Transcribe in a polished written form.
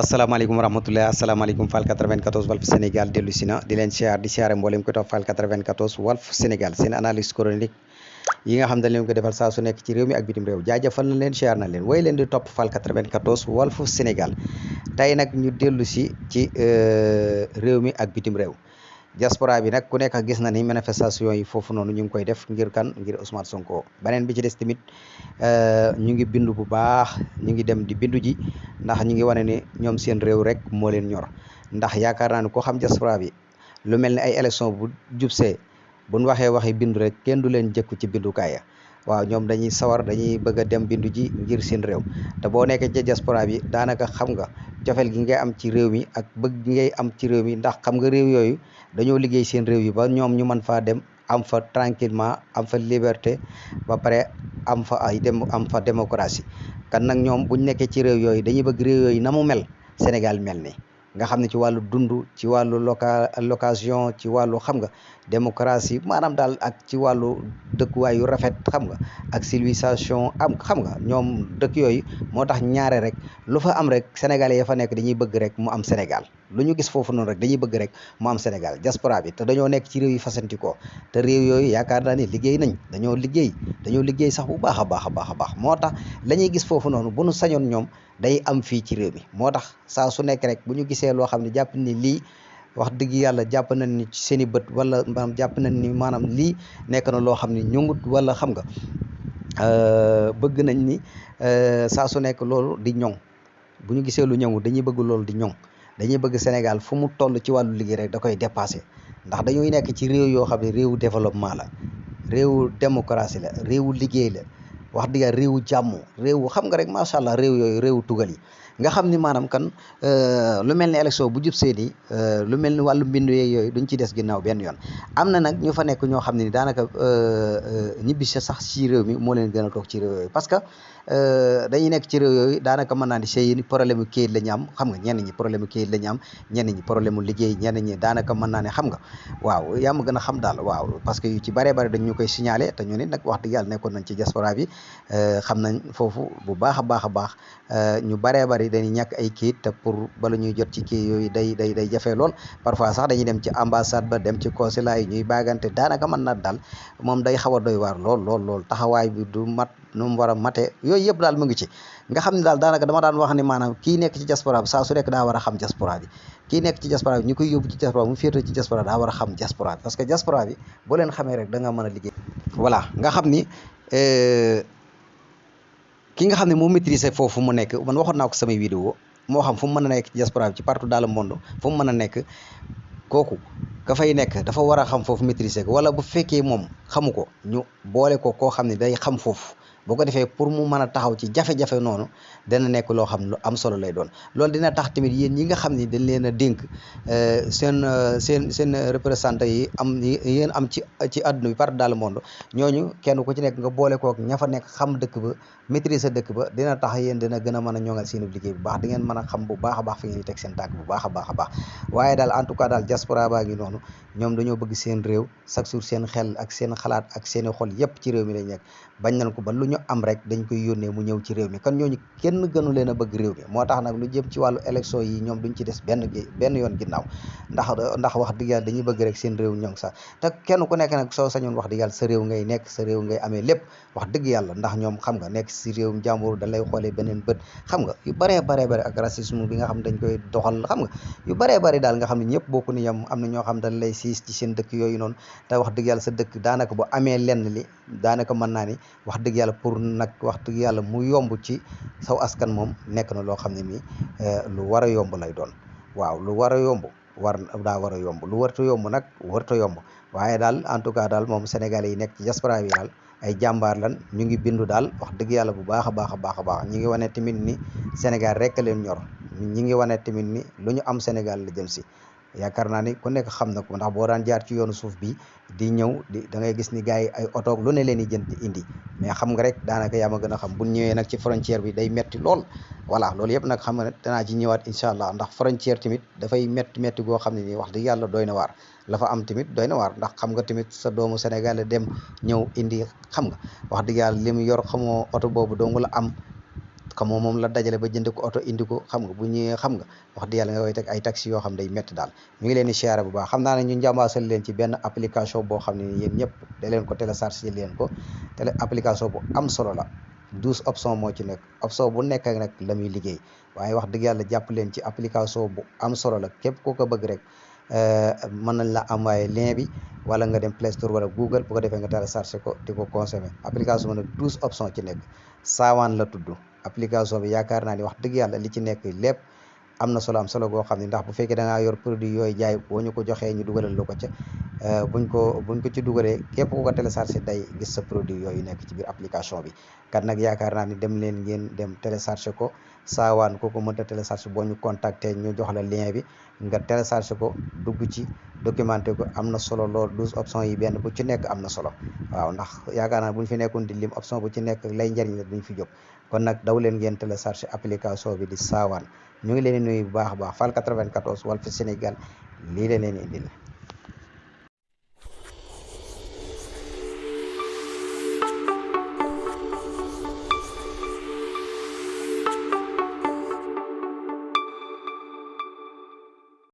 asalaamaaleykum wa rahmatulah asalaamaaleykum Fall 94 Walf Sénégal dellu si na di leen siyaar di siyaare mboolem ko topp Fall 94 Walf Sénégal seen analyse chronique yi nga xam dañ leen ko defal saa su nekk ci réew mi ak bitim réew jaajëfal na leen siyaar na leen way leen di topp Fall 94 Walf Sénégal tey nag ñu dellu si ci réew mi ak bitim réew. Diaspora bi nag ku nekk gis na ni manifestation yi foofu noonu ñu ngi koy def ngir ngir Ousmane Sonko beneen bi ci des tamit ñu ngi bindu bu baax ñu ngi dem di bindu ji ndax ñu ngi wane ni ñoom seen réew rek moo leen ñor ndax yaakaar naa ne koo xam diaspora bi lu mel ni ay élection bu jubsee buñ waxi bindu rek kenn du leen jëkku ci bindukaay ya waaw ñoom dañuy sawar dañuy bëgg a dem bindu ji ngir seen réew te boo nekkee ci diaspora bi daanaka xam nga cofeel gi ngay am ci réew mi ak bëgg gi ngay am ci réew mi ndax xam nga réew yooyu dañoo liggéey seen réew yi ba ñoom ñu mën faa dem am fa tranquillement am fa liberté ba pare am fa am fa démocratie kan nag ñoom buñ nekkee ci réew yooyu dañuy bëgg réew yooyu na mu mel Sénégal mel ni nga xam ne ci wàllu dund ci wàllu location ci wàllu xam nga démocratie maanaam daal ak ci wàllu dëkkuwaay yu rafet xam nga ak civilisation am xam nga ñoom dëkk yooyu moo tax ñaare rek lu fa am rek sénégalais ya fa nekk dañuy bëgg rek mu am Sénégal lu ñu gis foofu noonu rek dañuy bëgg rek mu am Sénégal diaspora bi te dañoo nekk ci réew yi fasantikoo te réew yooyu yaakaar naa ni liggéey nañ dañoo liggéey sax bu baax a baax a baax a baax moo tax la ñuy gis foofu noonu bu nu sañoon ñoom day am fii ci réew mi moo tax saa su nekk rek bu ñu gisee loo xam ne jàpp ni lii wax dëgg yàlla jàpp nañ ni ci seen i bët wala maanaam jàpp nañ ni maanaam lii nekk na loo xam ne ñungut wala xam nga bëgg nañ ni saa su nekk loolu di ñoŋ bu ñu gisee lu ñoŋu dañuy bëgg loolu di ñoŋ dañuy bëgg Sénégal fu mu toll ci wàllu liggéey rek da koy dépassé ndax dañuy nekk ci réew yoo xam ne réewu développement la réewu démocratie la réewu liggéey la wax dëgg yàlla réewu jàmm réewu xam nga rek macha allah réew yooyu réewu tugal yi nga xam ni maanaam kan lu mel ni élection bu jub see nii lu mel ni wàllu mbindu yeeg yooyu duñ ci des ginnaaw benn yoon am na nag ñu fa nekk ñoo xam ne ni daanaka ñibbi sax ci réew mi moo leen gën a toog ci réew yooyu parce que dañuy nekk ci réew yooyu daanaka mën naa ni sey problème mu kayit la ñu am xam nga ñenn ñi problème mu kayit la ñu am ñenn ñi problème mu liggéey ñenn ñi daanaka mën naa ne xam nga waaw yaa ma gën a xam daal waaw parce que yu ci bëree bëri dañ ñu koy signalé te ñu nit nag wax dëgg yàlla nekkoon nañ ci diaspora bi xam nañ foofu bu baax a baax a baax ñu bëree bëri dañuy ñàkk ay kayit te pour bala ñuy jot ci kayit yooyu day jafe lool parfois sax dañuy dem ci ambassade ba dem ci consulat yi ñuy baagante daanaka mën na daal moom day xaw a doy waar lool taxawaay bi du mat nu mu war a mate yooyu yëpp daal mu ngi ci nga xam ne daal daanaka dama daan wax ni maanaam kii nekk ci diaspora bi saa su nekk daa war a xam diaspora bi kii nekk ci diaspora bi ñu koy yóbbu ci diaspora mu féetoo ci diaspora daa war a xam diaspora bi parce que diaspora bi boo leen xamee rek da nga mën a liggéey voilà nga xam ni ki nga xam ne moo maîtriser foofu mu nekk man waxoon naa ko samay vidéo moo xam fu mu mën a nekk ci diaspora bi ci partout dans le monde fu mu mën a nekk kooku ka fay nekk dafa war a xam foofu maîtriser ko wala bu fekkee moom xamu ko ñu boole ko koo xam ne day xam foofu boo ko defee pour mu mën a taxaw ci jafe-jafe noonu dana nekk loo xam lu am solo lay doon loolu dina tax tamit yéen ñi nga xam ni dañ leen a dénk seen représentant yi yéen am ci àdduna bi partout dans le monde ñooñu kenn ku ci nekk nga boole kook ña fa nekk xam dëkk ba maîtriser dëkk ba dina tax yéen dina gën a mën a ñoŋal seen liggéey bu baax di ngeen mën a xam bu baax a baax fi ngeen di teg seen tànk bu baax a baax a baax waaye daal en tout cas daal diaspora baa ngi noonu ñoom dañoo bëgg seen réew chaque jour seen xel ak seen xalaat ak seen i xol yépp ci réew mi lañ nekk bañ nañ ko ba lu ñu am rek dañ koy yónnee mu ñëw ci réew mi kon ñooñu kenn gënu leen a bëgg réew mi moo tax nag lu jëm ci wàllu élection yi ñoom duñ ci des benn yoon ginnaaw ndax wax dëgg yàlla dañuy bëgg rek seen réew ñoŋ sax te kenn ku nekk nag soo sañoon wax dëgg yàlla sa réew ngay nekk sa réew ngay amee lépp wax dëgg yàlla ndax ñoom xam nga nekk si réewum jàmbur da lay xoolee beneen bët xam nga yu baree ak racisme bi nga xam dañ koy doxal xam nga yu baree daal nga xam ne ñëpp bokku ni yam am na ñoo xam dañ lay siis ci seen dëkk yooyu noonu te wax dëgg yàlla sa dëkk daanaka bu amee lenn li daanaka mën naa ni wax dëgg yàlla pour nag wax dëgg yàlla mu yomb ci saw askan moom nekk na loo xam ne nii lu war a yomb lay doon waaw lu war a yomb daa war a yomb lu warta yomb nag warta yomb waaye daal en tout cas daal moom sénégalais yi nekk ci diaspora bi daal ay jàmbaar lan ñu ngi bindu daal wax dëgg yàlla bu baax a baax a baax a baax ñi ngi wane tamit ni Sénégal rek leen ñor ñi ngi wane tamit ni lu ñu am Sénégal la jëm si yaakaar naa ni ku nekk xam na ko ndax boo daan jaar ci yoonu suuf bi di ñëw da ngay gis ni gars yi ay oto lu ne leen di jënd indi mais xam nga rek daanaka yaa ma gën a xam bu ñëwee nag ci frontière bi day metti lool voilà loolu yëpp nag xam nga ne danaa ci ñëwaat incha allah ndax frontière tamit dafay metti goo xam ne nii wax dëgg yàlla doy na waar la fa am tamit doy na waar ndax xam nga tamit sa doomu Sénégal dem ñëw indi xam nga wax dëgg yàlla li mu yor xamoo oto boobu dong la am xam nga moom la dajale ba jënd ko oto indi ko xam nga bu ñëwee xam nga wax dëgg yàlla nga koy teg ay taxi yoo xam day métti daal ñu ngi leen di siyaare bu baax xam naa ne ñu njàmbaasal leen ci benn application boo xam ne yéen ñëpp da leen ko téléchargé leen ko application bu am solo la 12 options moo ci nekk option bu nekk ak nag la muy liggéey waaye wax dëgg yàlla jàpp leen ci application bu am solo la képp ku ko bëgg rek mën nañ la envoyé lien bi wala nga dem Play Store wala Google bu ko defee nga téléchargé ko di ko consommé application bi nag 12 options ci nekk saawaan la tudd application bi yaakaar naa ni wax dëgg yàlla li ci nekk lépp am na solo am solo goo xam ne ndax bu fekkee da ngaa yor produit yooyu jaay boo ñu ko joxee ñu dugalal la ko ca buñ ko ci dugalee képp ku ko téléchargé day gis sa produit yooyu nekk ci biir application bi kat nag yaakaar naa ni dem leen ngeen dem téléchargé ko saawaan ko mënta téléchargé boo ñu contacté ñu jox la lien bi nga téléchargé ko dugg ci documenté ko am na solo lool 12 options yi benn bu ci nekk am na solo waaw ndax yaakaar naa bu ñu fi nekkoon di lim option bu ci nekk lay njëriñ la duñ fi jóg kon nag daw leen ngeen téléchargé application bi di saawaan ñu ngi leen di nuyu bu baax a baax Fall 94 Walf Sénégal lii la leen indil